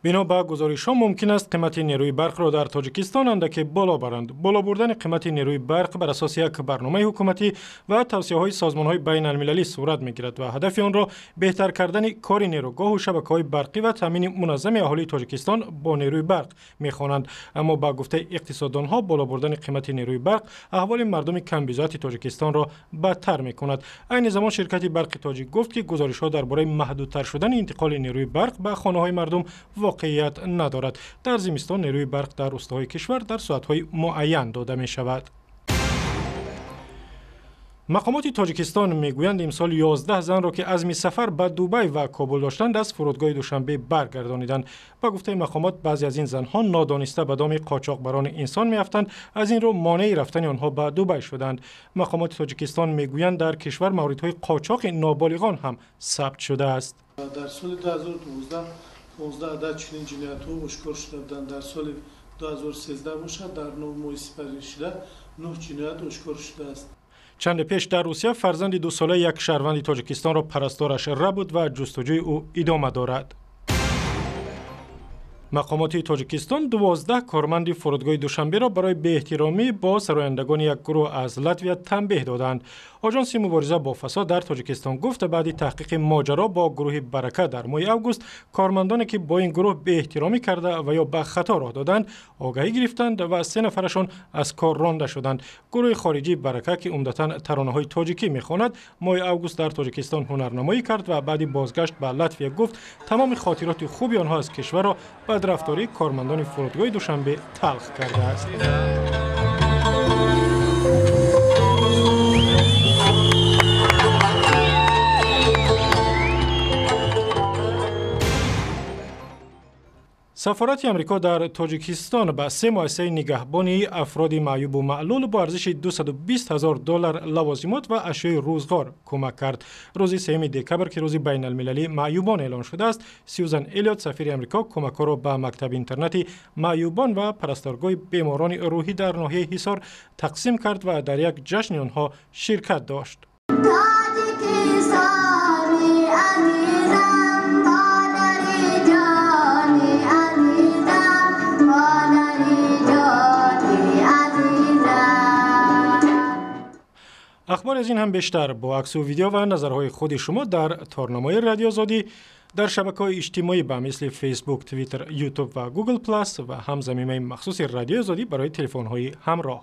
Бино ба гузоришҳо, мумкин аст қимати нерӯи барқро дар Тоҷикистон андаке боло баранд. Боло бурдани қимати нерӯи барқ бар асоси як барномаи ҳукуматӣ ва тавсияҳои созмонҳои байналмилалӣ сурат мегирад ва ҳадафи онро беҳтар кардани кори нерӯгоҳу шабакаҳои барқӣ ва таъмини муназзами аҳолии Тоҷикистон бо нерӯи барқ мехонанд. Аммо ба гуфтаи иқтисоддонҳо, боло бурдани қимати нерӯи барқ аҳволи мардуми камбизоати Тоҷикистонро бадтар мекунад. Айни замон ширкати Барқи Тоҷик гуфт, ки гузоришҳо дар бораи маҳдудтар шудани интиқоли нерӯи барқ ба хонаҳои мардум воқеият надорад. Дар зимистон нерӯи барқ дар рӯстаҳои кишвар дар соатҳои муайян дода мешавад. Мақомоти Тоҷикистон мегӯянд, имсол 11 занро, ки азми сафар ба Дубай ва Кобул доштанд, аз фурудгоҳи Душанбе баргардониданд. Ба гуфтаи мақомот, баъзе аз ин занҳо нодониста ба доми қочоқбарони инсон меафтанд, аз ин рӯ монеи рафтани онҳо ба Дубай шуданд. Мақомоти Тоҷикистон мегӯянд, дар кишвар мавридҳои қочоқи ноболиғон ҳам сабт шудааст. Дар соли 2012 15 адад чунин ҷиноятҳо ошкор шуда буданд. Дар соли 2013 бошад, дар 9 моҳи сипаришуда 9 ҷиноят ошкор шудааст. Чанде пеш дар Русия фарзанди дусолаи як шаҳрванди Тоҷикистонро парастораш рабуд ва ҷустуҷӯи ӯ идома дорад. Мақомоти Тоҷикистон 12 корманди фурудгоҳи Душанберо барои беэҳтиромӣ бо сарояндагони як гурӯҳ аз Латвия танбеҳ доданд. Оҷонси мубориза бо фасод дар Тоҷикистон гуфт, баъди таҳқиқи моҷаро бо гурӯҳи Барака дар моҳи август, кормандоне, ки бо ин гурӯҳ беэҳтиромӣ карда ва ё ба хато роҳ доданд, огаҳӣ гирифтанд ва се нафарашон аз кор ронда шуданд. Гурӯҳи хориҷии Барака, ки умдатан таронаҳои тоҷикӣ мехонад, моҳи август дар Тоҷикистон ҳунарнамоӣ кард ва баъди бозгашт ба Латвия гуфт, тамоми хотироти хуби онҳо аз кишварро бадрафтории кормандони фурудгоҳи Душанбе талх кардааст. Сафорати Амрико дар Тоҷикистон ба се муассисаи нигаҳбони афроди маъюбу маълул бо арзиши 220 ҳазор доллар лавозимот ва ашёи рӯзғор кӯмак кард. Рӯзи 3 декабр, ки рӯзи байналмилалии маъюбон эълон шудааст, Сюзан Элиот, сафири Амрико, кӯмакҳоро ба мактаби интернати маъюбон ва парасторгоҳи беморони рӯҳӣ дар ноҳияи Ҳисор тақсим кард ва дар як ҷашни онҳо ширкат дошт. Ахбор аз ин ҳам бештар бо аксу видео ва назарҳои худи шумо дар торнамои Радио Озодӣ дар шабакаҳои иҷтимоӣ ба мисли Фейсбук, Твиттер, Ютуб ва Гугл Плас ва ҳам замимаи махсуси Радиои Озодӣ барои телефонҳои ҳамроҳ.